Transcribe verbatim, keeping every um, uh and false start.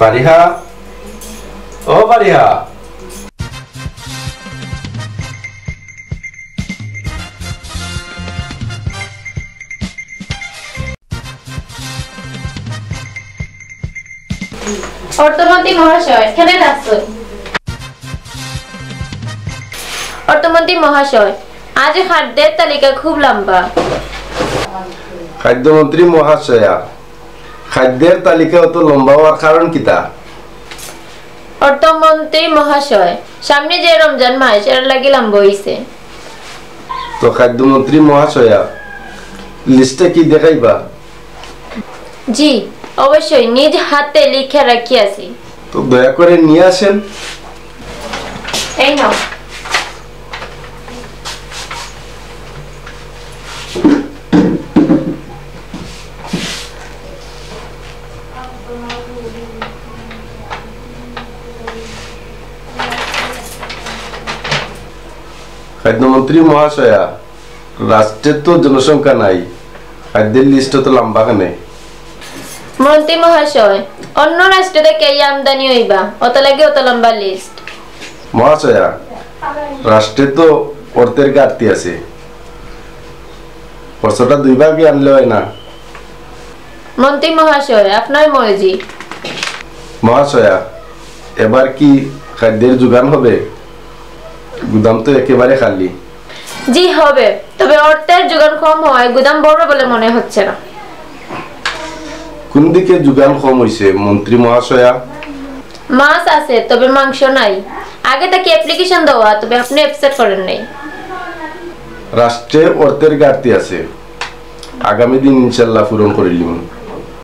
ফারিহা, ও ফারিহা। অর্থমন্ত্রী মহাশয়, এখানে রাখছো। অর্থমন্ত্রী মহাশয়, আজ খাদ্যের তালিকা খুব লম্বা। খাদ্যমন্ত্রী মহাশয়া, খাদ্যের তালিকা অত লম্বা হওয়ার কারণ কিতা? অর্থমন্ত্রী মহাশয়, সামনে যে রমজান মাস, এর লাগি লম্বা হইছে। তো খাদ্যমন্ত্রী মহাশয়া, লিস্টটা কি দেখাইবা? জি, অবশ্যই, নিজ হাতে লিখে রাখিয়াছি। তো দয়া করে নিয়ে আসেন। এই নাও। খাদ্যমন্ত্রী মহাশয়া, রাষ্ট্রে তো জনসংখ্যা নাই, খাদ্যের লিস্ট তো লম্বা কেনে? মন্ত্রী মহাশয়, অন্য রাষ্ট্র থেকে এই আমদানি হইবা, অত লাগে অত লম্বা লিস্ট। মহাশয়া, রাষ্ট্রে তো অর্থের ঘাটতি আছে, খরচটা দুই ভাগে আনলে হয় না? মন্ত্রী মহাশয়, আপনার মর্জি। মহাশয়া, এবার কি খাদ্যের যোগান হবে? গুদাম তো একেবারে খালি। জি, হবে, তবে অর্থের যোগান কম হয়, গুদাম ভরবে বলে মনে হচ্ছে না। কোন দিকে যোগান কম হইছে মন্ত্রী মহাশয়া? মাছ আছে, তবে মাংস নাই। আগে থেকে অ্যাপ্লিকেশন দেওয়া, তবে আপনি অ্যাকসেপ্ট করেন নাই। রাষ্ট্রে অর্থের ঘাটতি আছে, আগামী দিন ইনশাল্লাহ পূরণ করিলিমু।